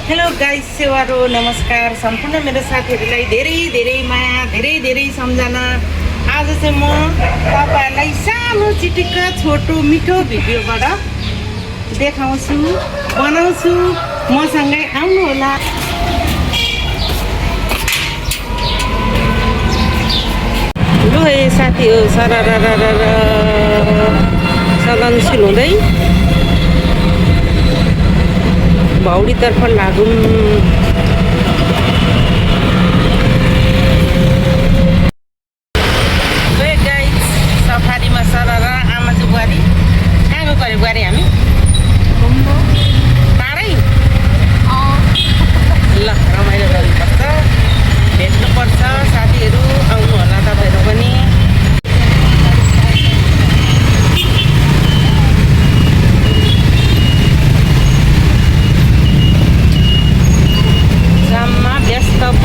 Hello guys, सेवारो नमस्कार सम्पूर्ण मेरो साथीहरूलाई धेरै धेरै माया धेरै धेरै सम्झना। आज चाहिँ म तपाईँहरूलाई सानो चिटिक्क छोटो मिठो भिडियोबाट देखाउँछु, बनाउँछु। मसँगै आउनुहोला। लु है साथी हो, सदनशील हुँदै भौडीतर्फ लागौँ। सफारीमा सरर आमाजु बुहारी कहाँ गयो पऱ्यो बुहारी हामी टाढै ल रमाइलो गर्नुपर्छ, भेट्नुपर्छ साथीहरू। आउनु होला तपाईँहरू पनि।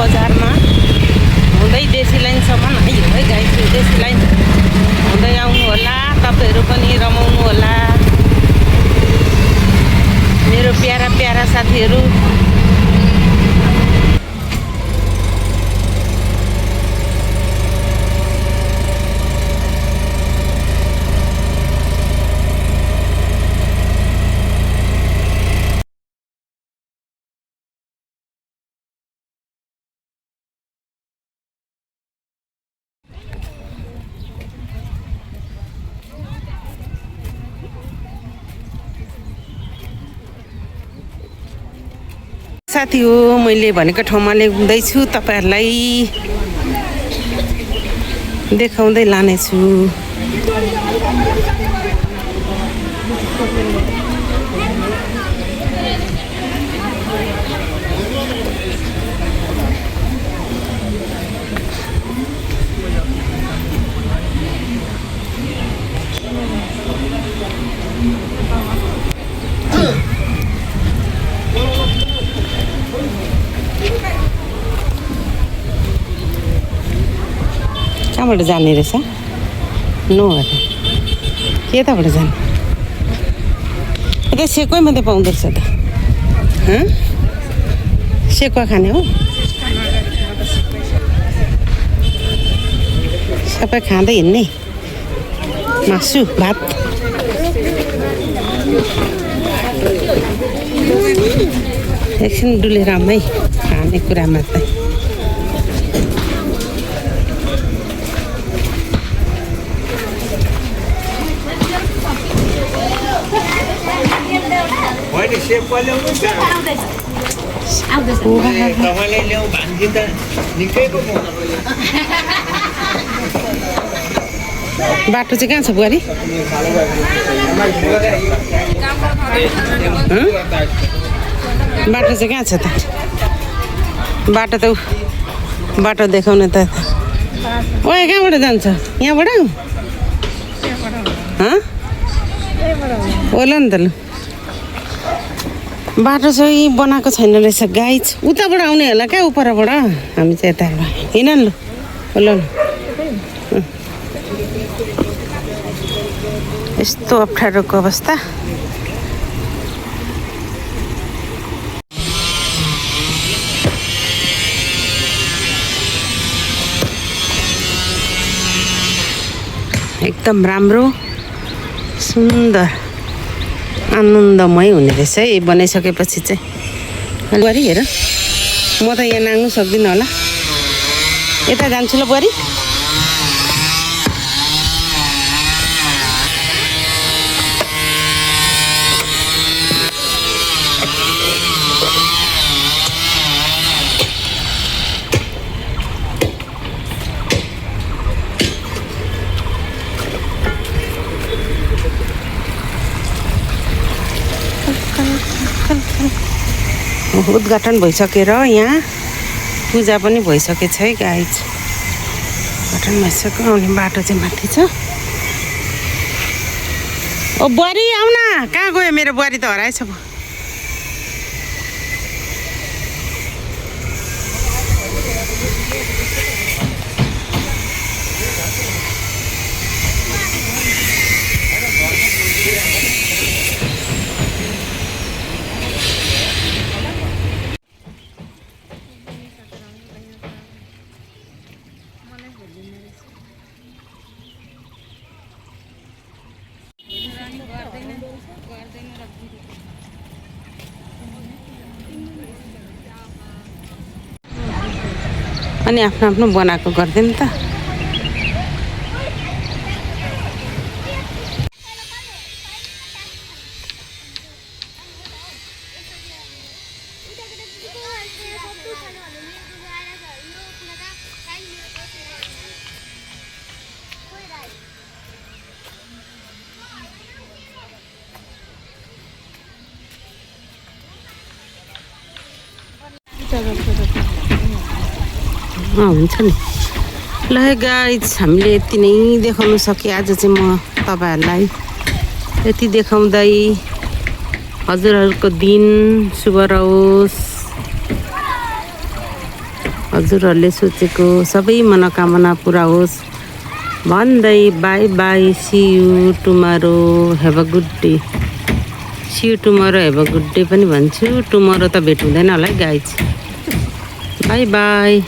बजारमा हुँदै देशी लाइनसम्म आइयो है गाइस। देशी लाइन हुँदै आउनु होला, तपाईँहरू पनि रमाउनु होला मेरो प्यारा प्यारा साथीहरू। साथी हो, मैले भनेको ठाउँमा ल्याउँदैछु, तपाईँहरूलाई देखाउँदै लानेछु। कहाँबाट जाने रहेछ? नो अरे यताबाट जाने। यता सेकुवा मात्रै पाउँदो रहेछ त। सेकुवा खाने हो? सबै खाँदै हिँड्ने, मासु भात। एकछिन डुलेर आमै खाने कुरामा त। बाटो चाहिँ कहाँ छ बुहारी? बाटो चाहिँ कहाँ छ त? बाटो देखाउन त। ओ कहाँबाट जान्छ? यहाँबाट? ओला नि त। लु बाटो चाहिँ बनाएको छैन रहेछ गाइज। उताबाट आउने होला क्या, उपरबाट। हामी चाहिँ यताबाट हिँड न। लु ओला न। यस्तो अप्ठ्यारोको अवस्था। एकदम राम्रो सुन्दर आनन्दमय हुने रहेछ है बनाइसकेपछि चाहिँ। बुहारी हेर, म त यहाँ नाग्नु सक्दिनँ होला। यता जान्छु ल बुहारी। उद्घाटन भइसकेर यहाँ पूजा पनि भइसकेछ है गाइज। उद्घाटन भइसक्यो। आउने बाटो चाहिँ माथि छ। ओ बुहारी आउन, कहाँ गयो मेरो बुहारी त हराएछ। अनि आफ्नो आफ्नो बनाएको गर्दै नि त। हुन्छ नि। ल गाइज हामीले यति नै देखाउनु सकेँ आज चाहिँ म तपाईँहरूलाई। यति देखाउँदै हजुरहरूको दिन शुभ रहोस्, हजुरहरूले सोचेको सबै मनोकामना पुरा होस् भन्दै bye bye, see you tomorrow, have a good day. See you tomorrow, have a good day पनि भन्छु। टुमारो त भेट हुँदैन होला है गाइज। By by.